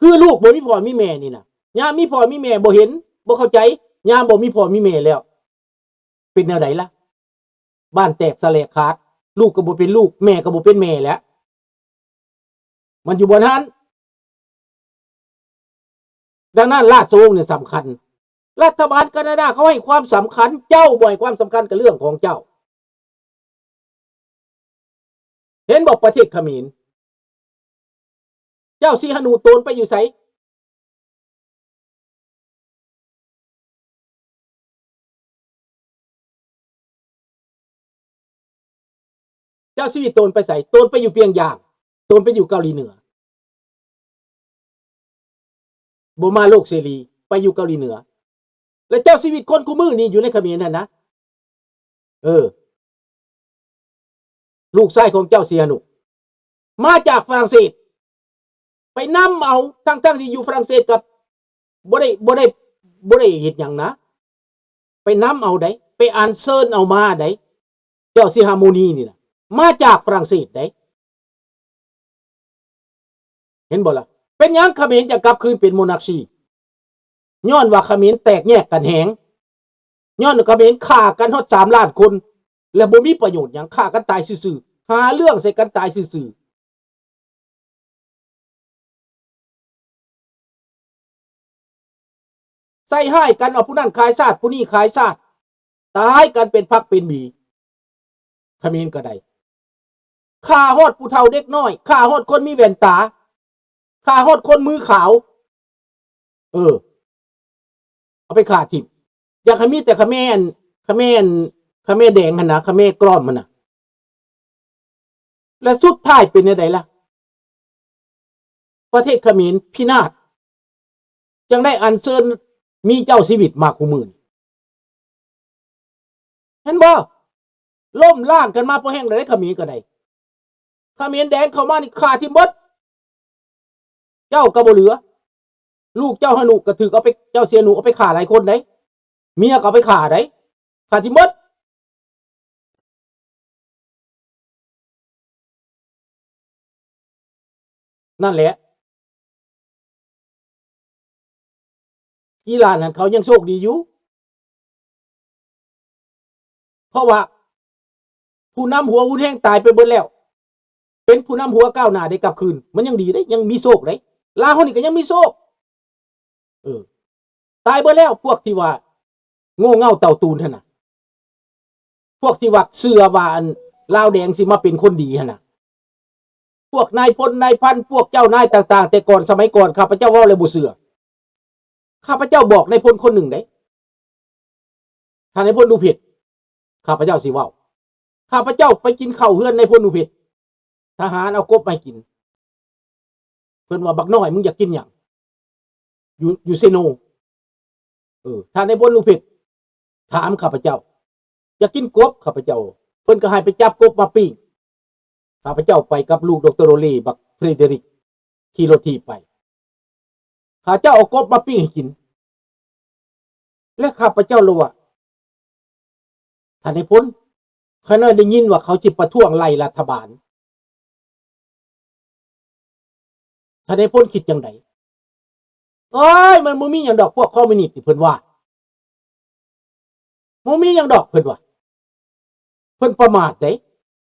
ຄືລູກບໍ່ມີພໍ່ມີແມ່ນີ້ນະ ຍາມມີພໍ່ມີແມ່ບໍ່ເຫັນ ບໍ່ເຂົ້າໃຈ ຍາມບໍ່ມີພໍ່ມີແມ່ແລ້ວ ເປັນແນວໃດລະ? ບ້ານແຕກສະແຫຼກຂາດ ລູກກໍບໍ່ເປັນລູກ ແມ່ກໍບໍ່ເປັນແມ່ແລ້ວ ມັນຢູ່ບ່ອນຫັ້ນ. ດັ່ງນັ້ນລາຊະວົງນີ້ສຳຄັນ ລັດຖະບານການາດາເຂົາໃຫ້ຄວາມສຳຄັນ ເຈົ້າບໍ່ໃຫ້ຄວາມສຳຄັນ ກໍເລື່ອງຂອງເຈົ້າ. ເຫັນບໍ່ປະເທດຂະເໝນ ເຈົ້າສີຫະນຸໂຕນໄປຢູ່ໃສ? ເຈົ້າຊີວິດໂຕນໄປໃສ? ໂຕນໄປຢູ່ປຽງຢາງ ໂຕນໄປຢູ່ເກົາຫຼີເໜືອ ບໍ່ມາໂລກເສລີ ໄປຢູ່ເກົາຫຼີເໜືອ ແລະເຈົ້າຊີວິດຄົນຄູ່ມື້ນີ້ຢູ່ໃນຂະເໝນຫັ້ນນະ ເອີ ລູກຊາຍຂອງເຈົ້າສີຫະນຸ ມາຈາກຝຣັ່ງເສດ ໄປນຳເອົາ ທັງໆທີ່ຢູ່ຝຣັ່ງເສດກັບ ບໍ່ໄດ້ ບໍ່ໄດ້ ບໍ່ໄດ້ເຮັດຫຍັງນະ ໄປນຳເອົາໃດ໋ ໄປອັນເຊີນເອົາມາໃດ໋ ເຈົ້າສີຫະມຸນີນີ້ນະ ມາຈາກຝຣັ່ງເສດໃດ໋ ເຫັນບໍ່ລະ? ເປັນຫຍັງຂະເໝນຈະກັບຄືນເປັນໂມນາຊີ? ຍ້ອນວ່າຂະເໝນແຕກແຍກກັນແຮງ ຍ້ອນຂະເໝນຂ້າກັນຮອດສາມລ້ານຄົນ ແລະບໍ່ມີປະໂຫຍດຫຍັງ ຂ້າກັນຕາຍຊື່ໆ ຫາເລື່ອງໃສ່ກັນຕາຍຊື່ໆ. ໃສ່ຮ້າຍກັນວ່າຜູ້ນັ້ນຂາຍຊາດ ຜູ້ນີ້ຂາຍຊາດ ຕາຍກັນເປັນພັກເປັນຫວີ ຂະເໝນກໍໄດ້ ຂ້າຮອດຜູ້ເຖົ້າເດັກນ້ອຍ ຂ້າຮອດຄົນມີແວ່ນຕາ ຂ້າຮອດຄົນມືຂາວ ເອີ ເອົາໄປຂ້າຖິ້ມ ຢາກໃຫ້ມີແຕ່ຂະແມອັນ ຂະແມອັນ ຂະແມແດງຫັ້ນນະ ຂະແມກລອມຫັ້ນນະ ແລະສຸດທ້າຍເປັນແນວໃດລະ? ປະເທດຂະເໝນພິນາດ ຈັ່ງໄດ້ອັນເຊີນມີເຈົ້າຊີວິດມາຄູ່ມື້ນີ້ ເຫັນບໍ່? ລົ້ມລ້າງກັນມາພໍແຮງແລ້ວເດ້ ຂະເໝນກໍໄດ້ ຂະເໝນແດງເຂົ້າມານີ້ຂ້າຖິ້ມເບິດ ເຈົ້າກໍບໍ່ເຫຼືອ ລູກເຈົ້າຫະນຸກໍຖືກເອົາໄປ ເຈົ້າສີຫະນຸເອົາໄປຂ້າຫຼາຍຄົນໃດ໋ ເມຍກໍເອົາໄປຂ້າໃດ໋ ຂ້າຖິ້ມເບິດ. ນັ້ນແຫຼະ ອີຣານຫັ້ນເຂົາຍັງໂຊກດີຢູ່ ເພາະວ່າຜູ້ນຳຫົວຮຸນແຮງຕາຍໄປເບິດແລ້ວ ເປັນຜູ້ນຳຫົວກ້າວໜ້າໄດ້ກັບຄືນ ມັນຍັງດີເດ້ ຍັງມີໂຊກເດ້ ລາວເຮົານີ້ກໍຍັງມີໂຊກ ເອີ ຕາຍເບິດແລ້ວ ພວກທີ່ວ່າໂງ່ເຫງົ້າເຕົ່າຕູນຫັ້ນນະ ພວກທີ່ວ່າເຊື່ອວ່າ ອັນ ລາວແດງຊິມາເປັນຄົນດີຫັ້ນນະ ພວກນາຍພົນນາຍພັນ ພວກເຈົ້ານາຍຕ່າງໆ ແຕ່ກ່ອນ ສະໄໝກ່ອນ ຂ້າພະເຈົ້າເວົ້າແລ້ວບໍ່ເຊື່ອ ຂ້າພະເຈົ້າບອກນາຍພົນຄົນໜຶ່ງເດ້ ທ່ານນາຍພົນໜູເພັດ ຂ້າພະເຈົ້າຊິເວົ້າ ຂ້າພະເຈົ້າໄປກິນເຂົ້າເຮືອນນາຍພົນໜູເພັດ ທະຫານເອົາກົບມາໃຫ້ກິນ ເພິ່ນວ່າ ບັກນ້ອຍ ມຶງຢາກກິນຫຍັງ? ຢູ່ ຢູ່ເຊໂນ ເອີ ທ່ານນາຍພົນໜູເພັດຖາມຂ້າພະເຈົ້າ ຢາກກິນກົບ ຂ້າພະເຈົ້າ ເພິ່ນກໍໃຫ້ໄປຈັບກົບມາປີ້ງ ຂ້າພະເຈົ້າໄປກັບລູກ ດຣ. ໂຣເລ ບັກເຟຣເດຣິກ ຂີ່ລົດຖີບໄປ ເຂົາເຈົ້າເອົາກົບມາປີ້ງໃຫ້ກິນ ແລະ ຂ້າພະເຈົ້າລະວ່າ ທ່ານນາຍພົນ ຂ້ານ້ອຍໄດ້ຍິນວ່າເຂົາຊິປະທ້ວງໄລ່ລັດຖະບານ ທ່ານນາຍພົນຄິດຈັ່ງໃດ? ໂອ້ຍ ມັນບໍ່ມີຫຍັງດອກ ພວກຄອມມິວນິດນີ້ ເພິ່ນວ່າ ບໍ່ມີຫຍັງດອກ ເພິ່ນວ່າ ເພິ່ນປະໝາດເດ້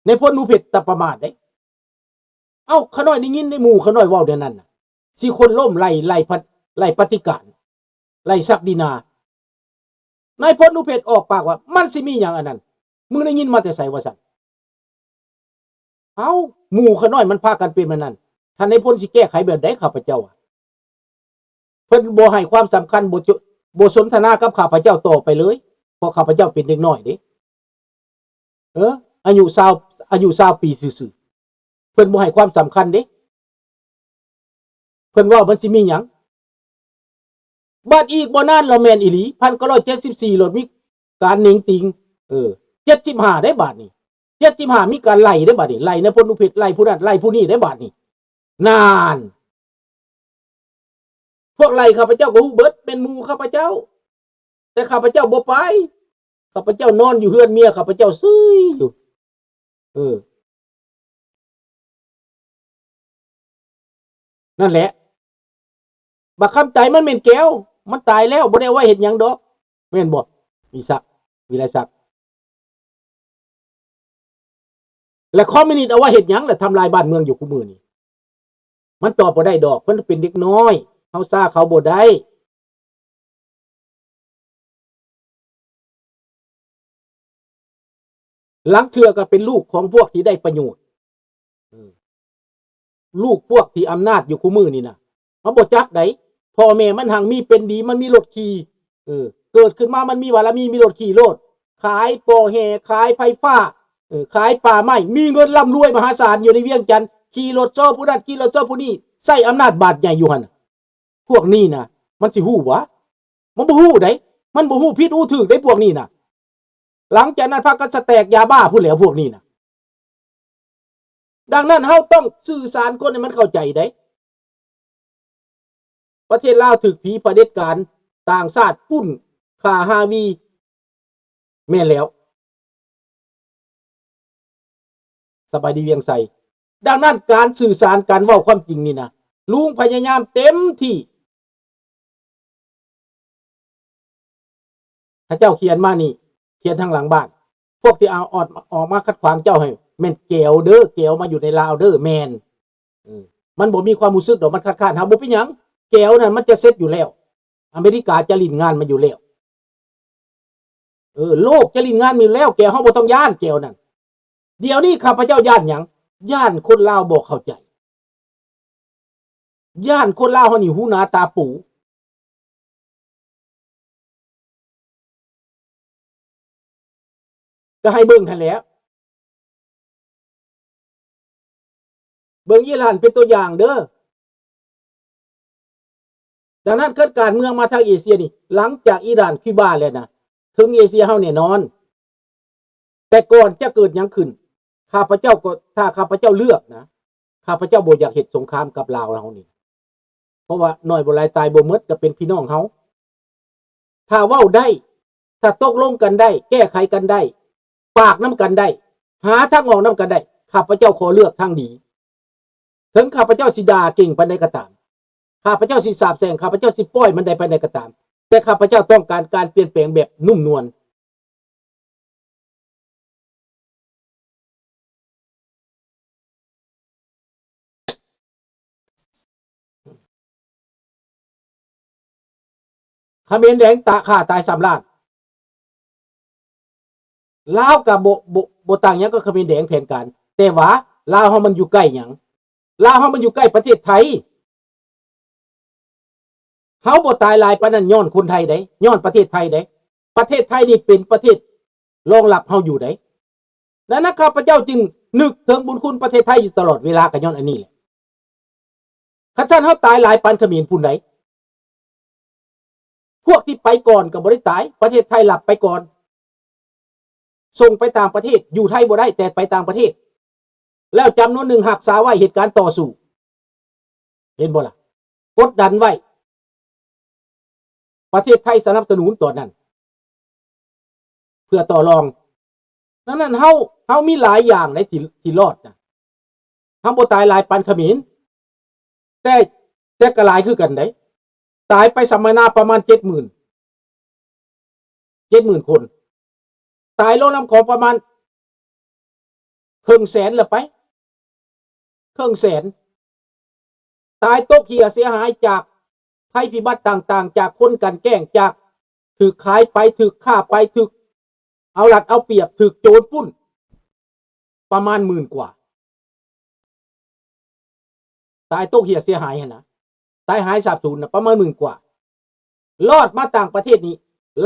ນາຍພົນໜູເພັດຕະປະໝາດເດ້ ເອົ້າ ຂ້ານ້ອຍໄດ້ຍິນໃນໝູ່ຂ້ານ້ອຍເວົ້າແນວນັ້ນນະ ສີ່ຄົນລົ້ມ ໄລ່ ໄລ່ ໄລ່ປະຕິການ ໄລ່ສັກດິນາ ນາຍພົນໜູເພັດອອກປາກວ່າ ມັນຊິມີຫຍັງອັນນັ້ນ ມຶງໄດ້ຍິນມາແຕ່ໃສວ່າຊັ້ນ ເອົ້າ ໝູ່ຂ້ານ້ອຍມັນພາກັນເປັນແບບນັ້ນ ທ່ານນາຍພົນຊິແກ້ໄຂແບບໃດ ຂ້າພະເຈົ້າວ່າ ເພິ່ນບໍ່ໃຫ້ຄວາມສຳຄັນ ບໍ່ ບໍ່ສົນທະນາກັບຂ້າພະເຈົ້າຕໍ່ໄປເລີຍ ເພາະຂ້າພະເຈົ້າເປັນເດັກນ້ອຍເດ້ ເອີ ອາຍຸຊາວ ອາຍຸຊາວປີຊື່ໆ ເພິ່ນບໍ່ໃຫ້ຄວາມສຳຄັນເດ້ ເພິ່ນເວົ້າມັນຊິມີຫຍັງ ບາດອີກບໍ່ນານລະແມ່ນອີ່ຫຼີ ພັນເກົ້າຮ້ອຍເຈັດສິບສີ່ ໂລດມີການເໜັງຕີງ ເອີ ເຈັດສິບຫ້າ ໄດ້ບາດນີ້ ເຈັດສິບຫ້າ ມີການໄລ່ໄດ້ບາດນີ້ ໄລ່ນາຍພົນໜູເພັດ ໄລ່ຜູ້ນັ້ນ ໄລ່ຜູ້ນີ້ໄດ້ບາດນີ້ ນານ ພວກໄລ່ຂ້າພະເຈົ້າກໍຮູ້ເບິດ ແມ່ນໝູ່ຂ້າພະເຈົ້າ ແຕ່ຂ້າພະເຈົ້າບໍ່ໄປ ຂ້າພະເຈົ້ານອນຢູ່ເຮືອນເມຍຂ້າພະເຈົ້າເຊີຍຢູ່ ເອີ ນັ້ນແຫຼະ ບັກຄຳໄຕມັນແມ່ນແກວ, ມັນຕາຍແລ້ວ, ບໍ່ໄດ້ເອົາໄວ້ເຮັດຫຍັງດອກ, ແມ່ນບໍ່? ວິສັກ, ວິໄລສັກ. ແລະຄອມມິວນິດເອົາໄວ້ເຮັດຫຍັງລະ ທຳລາຍບ້ານເມືອງຢູ່ຄູ່ມື້ນີ້? ມັນຕອບບໍ່ໄດ້ດອກ, ເພິ່ນເປັນເດັກນ້ອຍ, ເຮົາຊ້າເຂົາບໍ່ໄດ້. ລາງເທື່ອກໍເປັນລູກຂອງພວກທີ່ໄດ້ປະໂຫຍດ, ເອີ ລູກພວກທີ່ອຳນາດຢູ່ຄູ່ມື້ນີ້ນະ, ເຮົາບໍ່ຈັກໃດ. ພໍ່ແມ່ມັນຮັ່ງມີເປັນດີ, ມັນມີລົດຂີ່, ເອີ ເກີດຂຶ້ນມາມັນມີບາລະມີ, ມີລົດຂີ່ໂລດ, ຂາຍປໍແຮ່, ຂາຍໄຟຟ້າ, ເອີ ຂາຍປ່າໄມ້, ມີເງິນລ່ຳລວຍມະຫາສານຢູ່ໃນວຽງຈັນ, ຂີ່ລົດໂຊຜູ້ນັ້ນ, ຂີ່ລົດໂຊຜູ້ນີ້, ໃຊ້ອຳນາດບາດໃຫຍ່ຢູ່ຫັ້ນນະ. ພວກນີ້ນະ ມັນຊິຮູ້ຫວາ? ມັນບໍ່ຮູ້ໃດ, ມັນບໍ່ຮູ້ຜິດຮູ້ຖືກໃດພວກນີ້ນະ. ຫຼັງຈາກນັ້ນພາກັນສະແຕັກຢາບ້າພຸ້ນແຫຼ້ວພວກນີ້ນະ. ດັ່ງນັ້ນເຮົາຕ້ອງສື່ສານຄົນໃຫ້ມັນເຂົ້າໃຈໃດ. ປະເທດລາວຖືກຜີຜະເດັດການຕ່າງຊາດປຸ້ນຂ້າຮາວີ ແມ່ນແລ້ວ. ສະບາຍດີວຽງໄຊ. ດັ່ງນັ້ນການສື່ສານ, ການເວົ້າຄວາມຈິງນີ້ນະ, ລຸງພະຍາຍາມເຕັມທີ່. ເຂົາເຈົ້າຂຽນມານີ້, ຂຽນທາງຫຼັງບ້ານ. ພວກທີ່ເອົາອອກ, ອອກມາຂັດຂວາງເຈົ້າໃຫ້ແມ່ນແກວເດີ, ແກວມາຢູ່ໃນລາວເດີ, ແມ່ນ. ເອີ ມັນບໍ່ມີຄວາມຮູ້ສຶກດອກ, ມັນຄັດຄ້ານເຮົາ, ບໍ່ເປັນຫຍັງ. ແກວນັ້ນມັນຈະເສັດຢູ່ແລ້ວ, ອາເມລິກາຈະຫຼິ້ນງານມັນຢູ່ແລ້ວ. ເອີ ໂລກຈະຫຼິ້ນງານມີແລ້ວ, ແກວເຮົາບໍ່ຕ້ອງຢ້ານແກວນັ້ນ. ດຽວນີ້ຂ້າພະເຈົ້າຢ້ານຫຍັງ? ຢ້ານຄົນລາວບໍ່ເຂົ້າໃຈ, ຢ້ານຄົນລາວເຮົານີ້ຫູໜາຕາປູ. ກໍໃຫ້ເບິ່ງຫັ້ນແຫຼະ, ເບິ່ງອີຣານເປັນຕົວຢ່າງເດີ. ດັ່ງນັ້ນເກີດການເມືອງມາທາງເອເຊຍນີ້, ຫຼັງຈາກອີຣານ, ຄິວບາແລ້ວນະ, ເຖິງເອເຊຍເຮົາແນ່ນອນ. ແຕ່ກ່ອນຈະເກີດຫຍັງຂຶ້ນ, ຂ້າພະເຈົ້າກໍ, ຖ້າຂ້າພະເຈົ້າເລືອກນະ, ຂ້າພະເຈົ້າບໍ່ຢາກເຮັດສົງຄາມກັບລາວເຮົານີ້. ເພາະວ່ານ້ອຍບໍ່ຫຼາຍຕາຍບໍ່ໝົດກໍເປັນພີ່ນ້ອງເຮົາ. ຖ້າເວົ້າໄດ້, ຖ້າຕົກລົງກັນໄດ້, ແກ້ໄຂກັນໄດ້, ປາກນຳກັນໄດ້, ຫາທາງອອກນຳກັນໄດ້, ຂ້າພະເຈົ້າຂໍເລືອກທາງດີ. ເຖິງຂ້າພະເຈົ້າຊິດ່າເກັ່ງປານໃດກໍຕາມ, ຂ້າພະເຈົ້າຊິສາບແຊ່ງ, ຂ້າພະເຈົ້າຊິປ່ອຍມັນໄດ້ປານໃດກໍຕາມ, ແຕ່ຂ້າພະເຈົ້າຕ້ອງການການປ່ຽນແປງແບບນຸ້ມນວນ. ຂະເໝນແດງຕາ ຂ້າຕາຍສາມລ້ານ. ລາວກໍບໍ່, ບໍ່, ບໍ່ຕ່າງຫຍັງກັບຂະເໝນແດງແຜນການ, ແຕ່ວ່າລາວເຮົາມັນຢູ່ໃກ້ຫຍັງ? ລາວເຮົາມັນຢູ່ໃກ້ປະເທດໄທ. ເຮົາບໍ່ຕາຍຫຼາຍປານນັ້ນຍ້ອນຄົນໄທໃດ, ຍ້ອນປະເທດໄທໃດ. ປະເທດໄທນີ້ເປັນປະເທດຮອງຮັບເຮົາຢູ່ໃດ. ດັ່ງນັ້ນ ຂ້າພະເຈົ້າຈຶ່ງນຶກເຖິງບຸນຄຸນປະເທດໄທຢູ່ຕະຫຼອດເວລາ ກໍຍ້ອນອັນນີ້ແຫຼະ. ຄັນຊັ້ນເຮົາຕາຍຫຼາຍປານຂະເໝນພຸ້ນໃດ. ພວກທີ່ໄປກ່ອນກໍບໍ່ໄດ້ຕາຍ, ປະເທດໄທລັບໄປກ່ອນ, ສົ່ງໄປຕ່າງປະເທດ, ຢູ່ໄທບໍ່ໄດ້ ແຕ່ໄປຕ່າງປະເທດ, ແລ້ວຈຳນວນໜຶ່ງຮັກສາໄວ້ເຮັດການຕໍ່ສູ້. ເຫັນບໍ່ລະ? ກົດດັນໄວ້. ປະເທດໄທສະໜັບສະໜູນຕອນນັ້ນ ເພື່ອຕໍ່ລອງ. ດັ່ງນັ້ນເຮົາ, ເຮົາມີຫຼາຍຢ່າງໃດທີ່, ທີ່ລອດນະ. ເຮົາບໍ່ຕາຍຫຼາຍປານຂະເໝນ, ແຕ່, ແຕ່ກໍຫຼາຍຄືກັນເດ້. ຕາຍໄປສຳມະນາປະມານເຈັດໝື່ນ, ເຈັດໝື່ນຄົນ. ຕາຍລົງນ້ຳຂອງປະມານເຄິ່ງແສນລະໄປ, ເຄິ່ງແສນ. ຕາຍຕົກເຫື່ອເສຍຫາຍຈາກໄພພິບັດຕ່າງໆ, ຈາກຄົນກັນແກ້ງ, ຈາກຖືກຂາຍໄປ, ຖືກຂ້າໄປ, ຖືກເອົາລັດເອົາປຽບ, ຖືກໂຈນປຸ້ນ, ປະມານໝື່ນກວ່າ. ຕາຍຕົກເຫື່ອເສຍຫາຍຫັ້ນນະ, ຕາຍຫາຍສາບສູນນະ ປະມານໝື່ນກວ່າ. ລອດມາຕ່າງປະເທດນີ້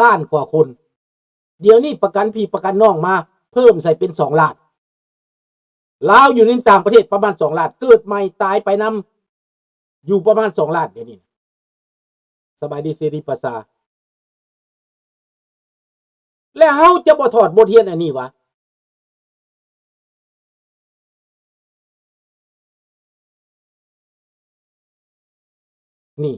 ລ້ານກວ່າຄົນ. ດຽວນີ້ປະກັນພີ່ປະກັນນ້ອງມາເພີ່ມໃສ່ເປັນສອງລ້ານ. ລາວຢູ່ໃນຕ່າງປະເທດປະມານສອງລ້ານ, ເກີດໃໝ່ຕາຍໄປນຳຢູ່ປະມານສອງລ້ານດຽວນີ້. ສະບາຍດີເສລີປະຊາ. ແລະເຮົາຈະບໍ່ຖອດບົດຮຽນອັນນີ້ຫວາ? ນີ້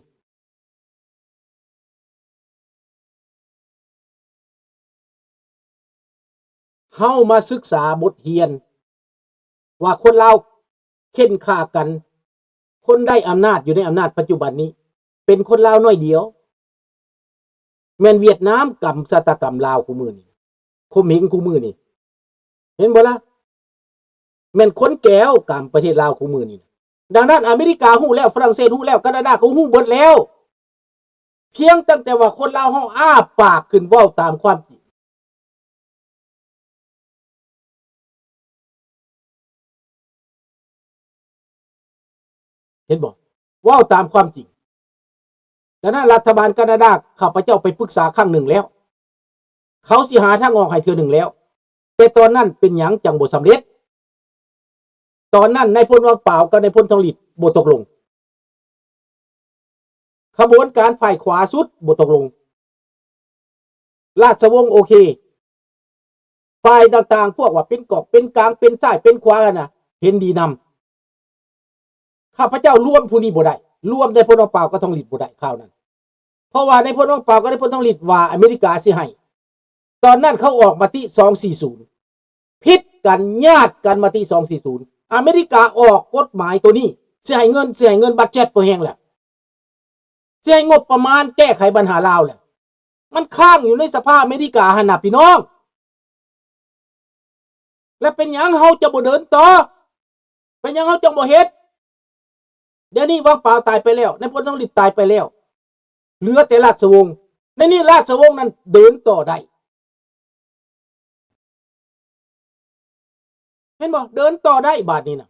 ເຮົາມາສຶກສາບົດຮຽນວ່າຄົນລາວເຂັ່ນຂ້າກັນ, ຄົນໄດ້ອຳນາດຢູ່ໃນອຳນາດປັດຈຸບັນນີ້ ເປັນຄົນລາວໜ້ອຍດຽວ. ແມ່ນຫວຽດນາມກຳຊະຕາກຳລາວຄູ່ມື້ນີ້ ຂົ່ມເຫງຄູ່ມື້ນີ້ ເຫັນບໍ່ລະ? ແມ່ນຄົນແກວກຳປະເທດລາວຄູ່ມື້ນີ້. ດັ່ງນັ້ນ ອາເມລິກາຮູ້ແລ້ວ, ຝຣັ່ງເສດຮູ້ແລ້ວ, ການາດາກໍຮູ້ເບິດແລ້ວ. ພຽງຕັ້ງແຕ່ວ່າຄົນລາວເຮົາອ້າປາກຂຶ້ນເວົ້າຕາມຄວາມຈິງ. ເຫັນບໍ່? ເວົ້າຕາມຄວາມຈິງ. ດັ່ງນັ້ນ ລັດຖະບານການາດາ ຂ້າພະເຈົ້າໄປປຶກສາຄັ້ງໜຶ່ງແລ້ວ, ເຂົາຊິຫາທາງອອກໃຫ້ເທື່ອໜຶ່ງແລ້ວ, ແຕ່ຕອນນັ້ນເປັນຫຍັງຈັ່ງບໍ່ສຳເລັດ? ຕອນນັ້ນນາຍພົນວັງປາວກັບນາຍພົນທອງລິດບໍ່ຕົກລົງ. ຂະບວນການຝ່າຍຂວາສຸດບໍ່ຕົກລົງ. ລາຊະວົງໂອເຄ. ຝ່າຍຕ່າງໆ ພວກວ່າເປັນກອກເປັນກາງ ເປັນຊ້າຍເປັນຂວາຫັ້ນນະ ເຫັນດີນຳ. ຂ້າພະເຈົ້າລວມຜູ້ນີ້ບໍ່ໄດ້, ລວມນາຍພົນວັງປາວກັບທອງລິດບໍ່ໄດ້ຄາວນັ້ນ. ເພາະວ່ານາຍພົນວັງປາວກັບນາຍພົນທອງລິດວ່າອາເມລິກາຊິໃຫ້. ຕອນນັ້ນເຂົາອອກມະຕິສອງສີ່ສູນ ຜິດກັນ ຍາດກັນມະຕິສອງສີ່ສູນ. ອາເມລິກາອອກກົດໝາຍໂຕນີ້ ຊິໃຫ້ເງິນ, ຊິໃຫ້ເງິນບັດເຈັດພໍແຮງແລ້ວ. ຊິໃຫ້ງົບປະມານແກ້ໄຂບັນຫາລາວແຫຼະ. ມັນຄ້າງຢູ່ໃນສະພາອາເມລິກາຫັ້ນນະພີ່ນ້ອງ. ແລະເປັນຫຍັງເຮົາຈະບໍ່ເດີນຕໍ່? ເປັນຫຍັງເຮົາຈັ່ງບໍ່ເຮັດ? ດຽວນີ້ວັງປາວຕາຍໄປແລ້ວ, ນາຍພົນທອງລິດຕາຍໄປແລ້ວ, ເຫຼືອແຕ່ລາຊະວົງ. ໃນນີ້ລາຊະວົງນັ້ນເດີນຕໍ່ໄດ້. ເຫັນບໍ່? ເດີນຕໍ່ໄດ້ບາດນີ້ນະ.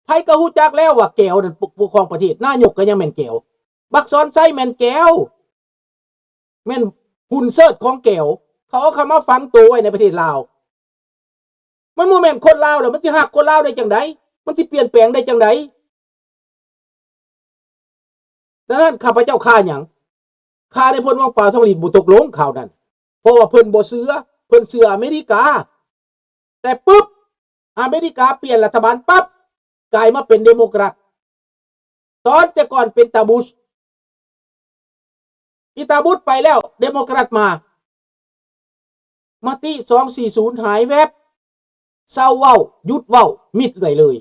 ໃຜກໍຮູ້ຈັກແລ້ວວ່າແກວນັ້ນປົກ ປົກຄອງປະເທດ, ນາຍົກກໍຍັງແມ່ນແກວ, ບັກສອນໄຊແມ່ນແກວ, ແມ່ນຫຸ່ນເຊີດຂອງແກວ. ເຂົາເອົາເຂົ້າມາຝັງໂຕໄວ້ໃນປະເທດລາວ. ມັນບໍ່ແມ່ນຄົນລາວແລ້ວ, ມັນຊິຮັກຄົນລາວໄດ້ຈັ່ງໃດ? ມັນຊິປ່ຽນແປງໄດ້ຈັ່ງໃດ? ດັ່ງນັ້ນ ຂ້າພະເຈົ້າຄ້າຫຍັງ? ຂ້າໄດ້ພົນວັງປາວທອງລິດບໍ່ຕົກລົງຄາວນັ້ນ, ເພາະວ່າເພິ່ນບໍ່ເຊື່ອ, ເພິ່ນເຊື່ອອາເມລິກາ. ແຕ່ປຶບ ອາເມລິກາປ່ຽນລັດຖະບານປັບ ກາຍມາເປັນເດໂມແຄຣັດ. ຕອນແຕ່ກ່ອນເປັນຕາບຸດ, ອີຕາບຸດໄປແລ້ວ ເດໂມແຄຣັດມາ. ມະຕິສອງສີ່ສູນຫາຍແວບ, ເຊົາເວົ້າ, ຢຸດເວົ້າ, ມິດໄດ້ເລີຍ.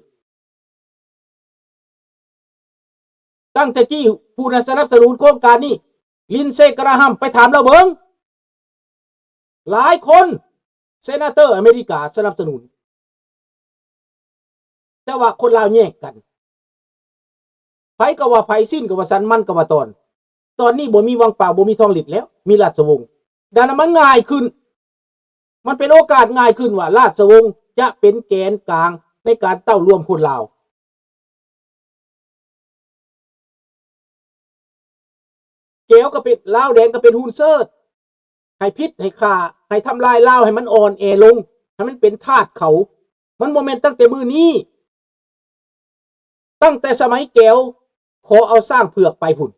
ຕັ້ງແຕ່ຈີ້ຜູ້ສະໜັບສະໜູນໂຄງການນີ້ ລິນເຊ ກຣາຮຳ ໄປຖາມລາວເບິ່ງ. ຫຼາຍຄົນ ເຊນາເຕີອາເມລິກາສະໜັບສະໜູນ. ແຕ່ວ່າຄົນລາວແຍກກັນ, ໃຜກໍວ່າໃຜ, ຊິນກໍວ່າສັນ, ມັນກໍວ່າຕອນ. ຕອນນີ້ບໍ່ມີວັງປາວ, ບໍ່ມີທອງລິດແລ້ວ, ມີລາຊະວົງ. ດັ່ງນັ້ນມັນງ່າຍຂຶ້ນ, ມັນເປັນໂອກາດງ່າຍຂຶ້ນວ່າລາຊະວົງຈະເປັນແກນກາງໃນການເຕົ້າລວມຄົນລາວ. ແກວກໍເປັນ, ລາວແດງກໍເປັນຫຸ່ນເຊີດ, ໃຫ້ຜິດໃຫ້ຂ້າ, ໃຫ້ທຳລາຍລາວໃຫ້ມັນອ່ອນແອລົງ, ໃຫ້ມັນເປັນທາດເຂົາ. ມັນບໍ່ແມ່ນຕັ້ງແຕ່ມື້ນີ້, ຕັ້ງແຕ່ສະໄໝແກວ ຂໍເອົາຊ້າງເຜືອກໄປພຸ້ນ.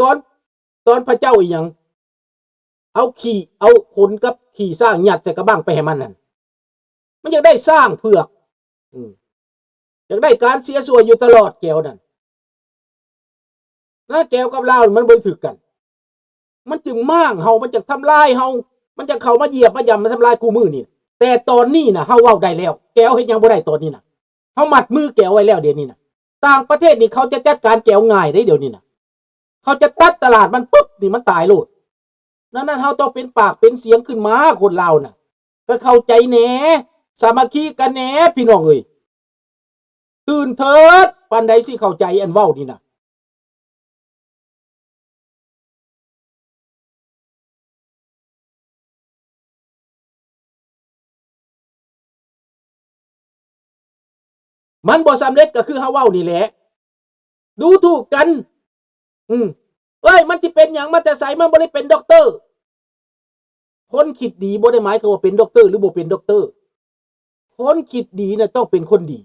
ຕອນ, ຕອນພະເຈົ້າອີ່ຫຍັງ ເອົາຂີ້, ເອົາຂົນກັບຂີ້ຊ້າງຍັດໃສ່ກະບັ້ງໄປໃຫ້ມັນນັ້ນ, ມັນຢາກໄດ້ຊ້າງເຜືອກ, ອືມ, ຢາກໄດ້ການເສຍສ່ວນຢູ່ຕະຫຼອດແກວນັ້ນ. ນາແກວກັບລາວມັນບໍ່ໄດ້ຖືກກັນ, ມັນຈຶ່ງມ້າງເຮົາ, ມັນຈະທຳລາຍເຮົາ, ມັນຈະເຂົ້າມາຢຽບມາຢຳມາທຳລາຍຄູ່ມື້ນີ້. ແຕ່ຕອນນີ້ນະ ເຮົາເວົ້າໄດ້ແລ້ວ, ແກວເຮັດຫຍັງບໍ່ໄດ້ຕອນນີ້ນະ. ເຮົາມັດມືແກວໄວ້ແລ້ວດຽວນີ້ນະ. ຕ່າງປະເທດນີ້ເຂົາຈະຈັດການແກວງ່າຍເດ້ດຽວນີ້ນະ. ເຂົາຈະຕັດຕະຫຼາດມັນປຶບນີ້ ມັນຕາຍໂລດ. ດັ່ງນັ້ນເຮົາຕ້ອງເປັນປາກເປັນສຽງຂຶ້ນມາ, ຄົນລາວນະ ກໍເຂົ້າໃຈແດ່, ສາມັກຄີກັນແດ່ ພີ່ນ້ອງເອີຍ. ຕື່ນເຖີດ, ປານໃດຊິເຂົ້າໃຈອັນເວົ້ານີ້ນະ. ມັນບໍ່ສຳເລັດກໍຄືເຮົາເວົ້ານີ້ແຫຼະ, ດູຖູກກັນ. ອືມ, ເອີຍ, ມັນຊິເປັນຫຍັງມາແຕ່ໃສ? ມັນບໍ່ໄດ້ເປັນດັອກເຕີ. ຄົນຄິດດີບໍ່ໄດ້ໝາຍຄວາມວ່າເປັນດັອກເຕີ ຫຼື ບໍ່ເປັນດັອກເຕີ. ຄົນຄິດດີນະ ຕ້ອງເປັນຄົນດີ.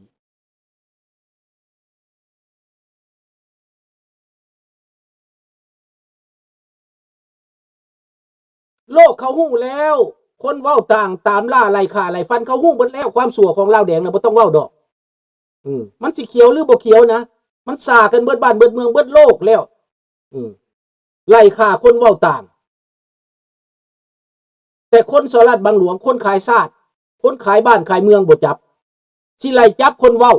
ໂລກເຂົາຮູ້ແລ້ວ, ຄົນເວົ້າຕ່າງ, ຕາມລ່າໄລ່ຂ້າໄລ່ຟັນ, ເຂົາຮູ້ເບິດແລ້ວ. ຄວາມຊົ່ວຂອງລາວແດງນະ ບໍ່ຕ້ອງເວົ້າດອກ. ອືມ, ມັນຊິຂຽວ ຫຼື ບໍ່ຂຽວນະ, ມັນສ້າກັນເບິດບ້ານເບິດເມືອງເບິດໂລກແລ້ວ. ອືມ, ໄລ່ຂ້າຄົນເວົ້າຕ່າງ. ແຕ່ຄົນສໍ້ລາດບັງຫຼວງ, ຄົນຂາຍຊາດ, ຄົນຂາຍບ້ານຂາຍເມືອງບໍ່ຈັບ, ຊິໄລ່ຈັບຄົນເວົ້າ,